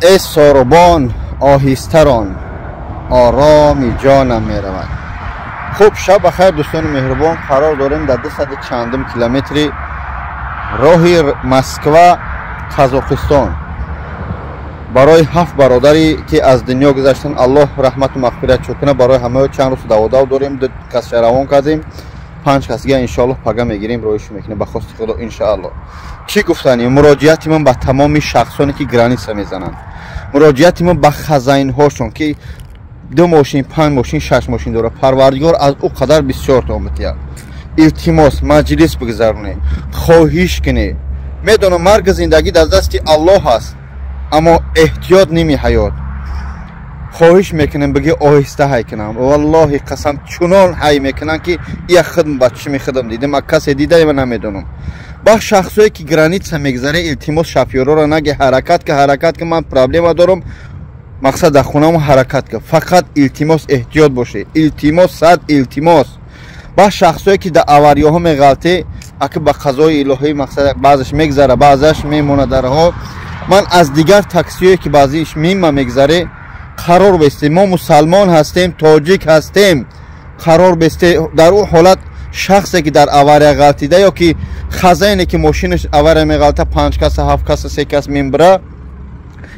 Эй сорбон, оҳистарон, ороми ҷонам меравад. Хуб, шаб бахайр, дӯстони меҳрубон. Қарор дорем дар 200 чандум километри роҳи Москва Қазоқистон. Барои ҳафт бародаре ки аз дунё гузаштанд, Аллоҳ раҳмату мағфират кунад. Барои ҳамаё чанд рӯз даводав дорем. Ду кас равон кардем, панҷ кас дига иншоаллоҳ пага мегирем, роҳиш мекунем ба хости Худо, иншоаллоҳ. Чӣ гуфтанӣ? Муроҷиати ман ба тамоми шахсоне ки граница мезананд, муроҷиати ман ба хазайнҳошон, ки ду мошин, панҷ мошин, шаш мошин дорад, Парвардигор аз ӯ қадар бисёртон битиҳад. Илтимос, маҷлис бигзаронед, хоҳиш кунед. Медонам, марги зиндагӣ дар дасти Аллоҳ аст, аммо эҳтиёт ними ҳаёт. Хоҳиш мекунем, биги оҳиста ҳай кунам. Валлоҳи қасам, чунон ҳай мекунам, ки я худм ба чишми худам дидем, а касе дида, ма намедонам. Ба шахсое ки граница мегзаре, илтимос, шофёрора наги ҳаракат ка, ҳаракат ка, ман проблема дорам, мақсад дар хонамо, ҳаракат ка. Фақат илтимос, эҳтиёт боше. Илтимос, сад илтимос. Ба шахсое ки дар аварияҳо меғалте, аки ба қазои илоҳӣ, мақсад баъзеш мегзара, баъзаш мемонад дарҳо. Ман аз дигар таксиое ки баъзиш мима мегзаре, қарор бестем. Мо мусалмон ҳастем, тоҷик ҳастем, қарор бесте. Дар ӯ ҳолат шахсе ки дар авария ғалтида ё ки хазайне ки мошинаш авария меғалта, панҷ каса, ҳафт каса, се кас мембира,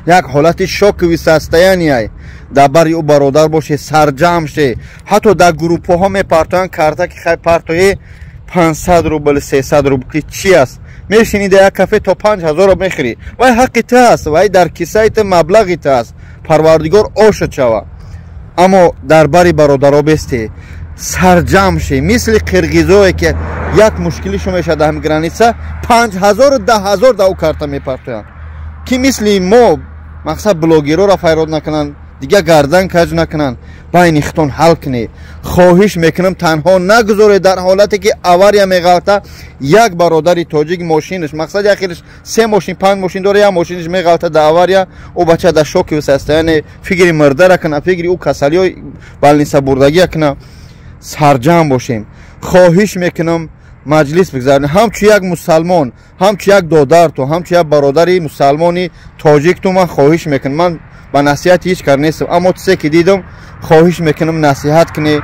як ҳолати шоковый состояние. Дар бари ӯ бародар боше, сарҷамъ ше. Ҳатто дар группаҳо мепартоянд карта, ки хай партои 500 рубл, 300 рубл, ки чи аст. Мешинӣ дар як кафе, то 5000-ро мехӯрӣ. Вай ҳаққи ту аст, вай дар кисаи ту маблағи ту аст, Парвардигор ошад шава. Аммо дар бари бародаро бесте, сарҷамъ ше. Мисли қирғизое ки як мушкилишо мешавад дар ҳами граница, 5000-у 10 000 дар ӯ карта мепартоянд, ки мисли мо, мақсад, блогерора файрод накунанд, дигар гардан каҷ накунанд. Байни хитон ҳал кунед, хоҳиш мекунам. Танҳо нагузоред дар ҳолате ки авария меғалта як бародари тоҷик мошинаш. Мақсад, яхелиш се мошин, панҷ мошин дора, як мошинаш меғалта дар авария, ӯ бача дар шоковый состояние, фикри мурдара куна, фикри ӯ касалиҳои больница бурдагия куна. Сарҷамъ бошем, хоҳиш мекунам, маҷлис бигзаронем. Ҳамчун як мусалмон, ҳамчун як додарту, ҳамчун як бародари мусалмони тоҷикту ман хоҳиш мекунам. Ман ба насиҳати ҳеҷ кар нестам, аммо чизе ки дидам, хоҳиш мекунам, насиҳат кунед,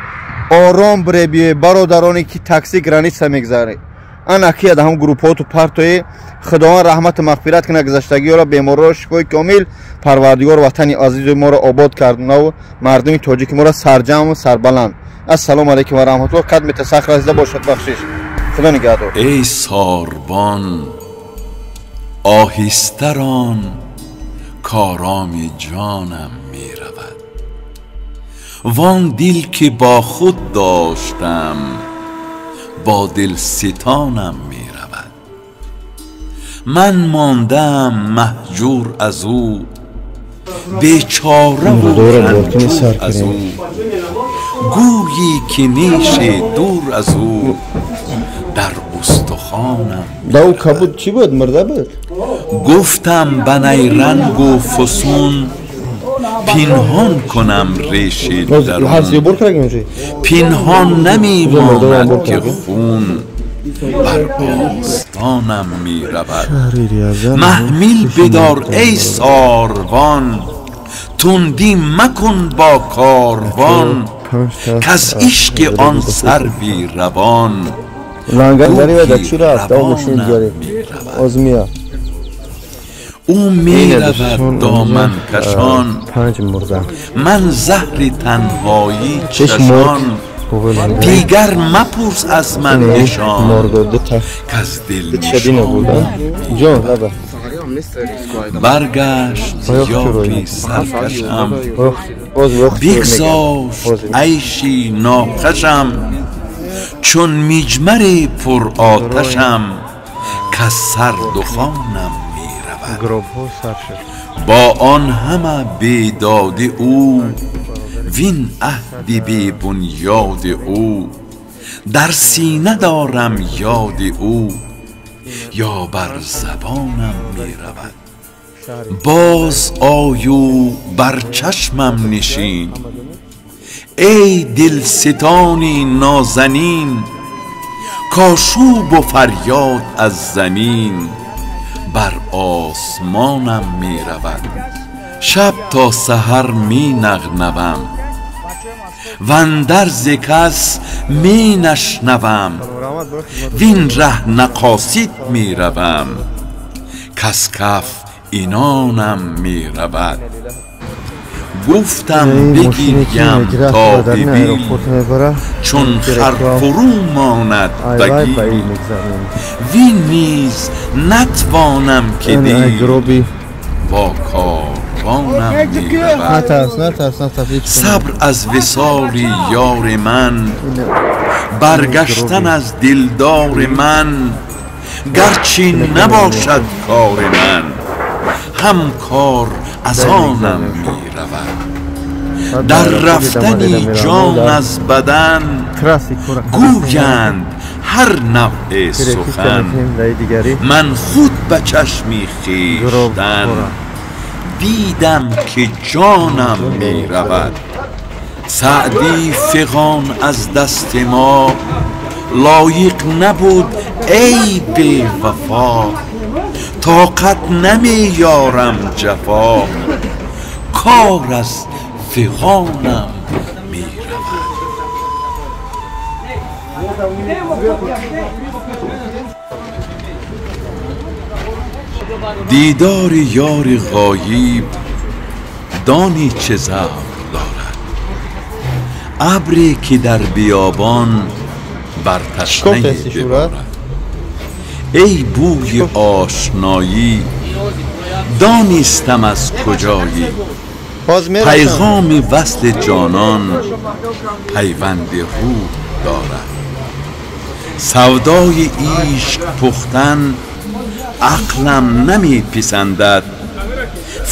ором бире биёе. Бародароне ки такси граница мегзаред, ана ки дар ҳам группаоту партое. Худованд раҳмату мағфират кунад гузаштагиёро, беморро шифои комил. Парвардигор ватани азизи моро обод кардунаву мардуми тоҷики моро сарҷамъу сарбаланд. Ассалому алайкум ва раҳматуллоҳ. Кадмета сахт расида бошад, бахшиш, Худо нигаҳдор. Эй сорбон, оҳистарон, короми ҷонам меравад. Вон дил ки бо худ доштам, бо дилситонам меравад. Ман мондаам маҳҷур аз ӯ, бечораву ранҷур аз ӯ, гӯйӣ ки неши дур аз ӯ дар устухонам. Да ӯ кабуд чӣ буд, мурда буд? Гуфтам ба найрангу фусун пинҳон кунам реши дарун, пинҳон намемонад, ки хун бар остонам меравад. Маҳмил бидор, эй сорвон, тундӣ макун бо корвон, каз ишқи он сарви равон равонам меравад. Ӯ меравад доманкашон, ман заҳри танҳоӣ чашон. Дигар мапурс аз ман нишон, каз дил нишонам. Баргашт ёри саркашам, бигзошт айши нохашам, чун миҷмари пуроташам, каз сардухонам меравад. Бо он ҳама бедоди ӯ вин аҳди бебунёди ӯ, дар сина дорам ёди ӯ, ё бар забонам меравад. Боз ою бар чашмам нишин, эй дилситони нозанин, кошӯбу фарёд аз замин бар осмонам меравад. Шаб то саҳар менағнавам, вандар зи кас менашнавам, вин раҳ нақосид меравам, кас каф инонам меравад. Гуфтам бигирям то бибин, чун хар фурӯ монад ба гил, вин низ натвонам ки дил бо корвонам меравад. Сабр аз висоли ёри ман, баргаштан аз дилдори ман, гарчи набошад кори ман, ҳам кор аз онам меравад. Дар рафтани ҷон аз бадан гӯянд ҳар навъ сухан, ман худ ба чашми хештан дидам ки ҷонам меравад. Саъдӣ фиғон аз дасти мо лоиқ набуд эй бевафо, тоқат намеёрам ҷафо, кор аз фиғонам меравад. Дидори ёри ғоиб донӣ че завқ дорад, абре ки дар биёбон бар ташнае биборад. Эй бӯи ошноӣ донистам аз куҷоӣ, пайғоми васли ҷонон пайванди рӯҳ дорад. Савдои ишқ пухтан ақлам намеписандад,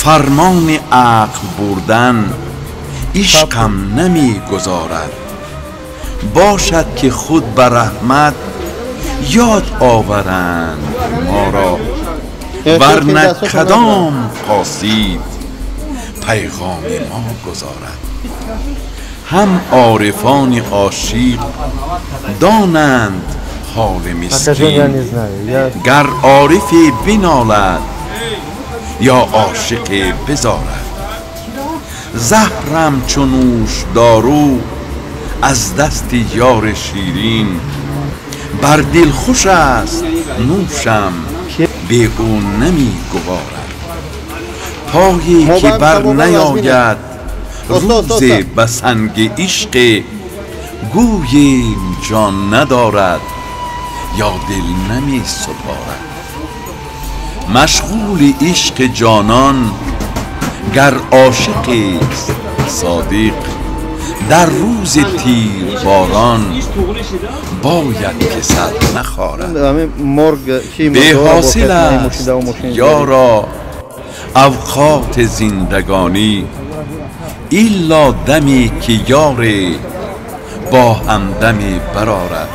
фармони ақл бурдан ишқам намегузорад. Бошад ки худ ба раҳмат ёд оваранд моро, варна кадом қосид пайғоми мо гузорад. Ҳам орифони ошиқ донанд ҳоли мискин, гар орифе бинолад ё ошиқе бизорад. Заҳрам чу нӯшдору аз дасти ёри ширин, бар дил хуш аст нӯшам бе ӯ намегуворад. Пое ки бар наёяд рӯзе ба санги ишқе, гӯем ҷон надорад ё дил намесупорад. Машғули ишқи ҷонон гар ошиқест содиқ, дар рӯзи тирборон бояд ки сар нахорад. Беҳосил аст ёро авқоти зиндагонӣ, илло даме ки ёре бо ҳамдаме барорад.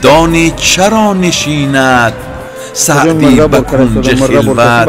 Донӣ чаро нишинад Саъдӣ ба кунҷи хилват,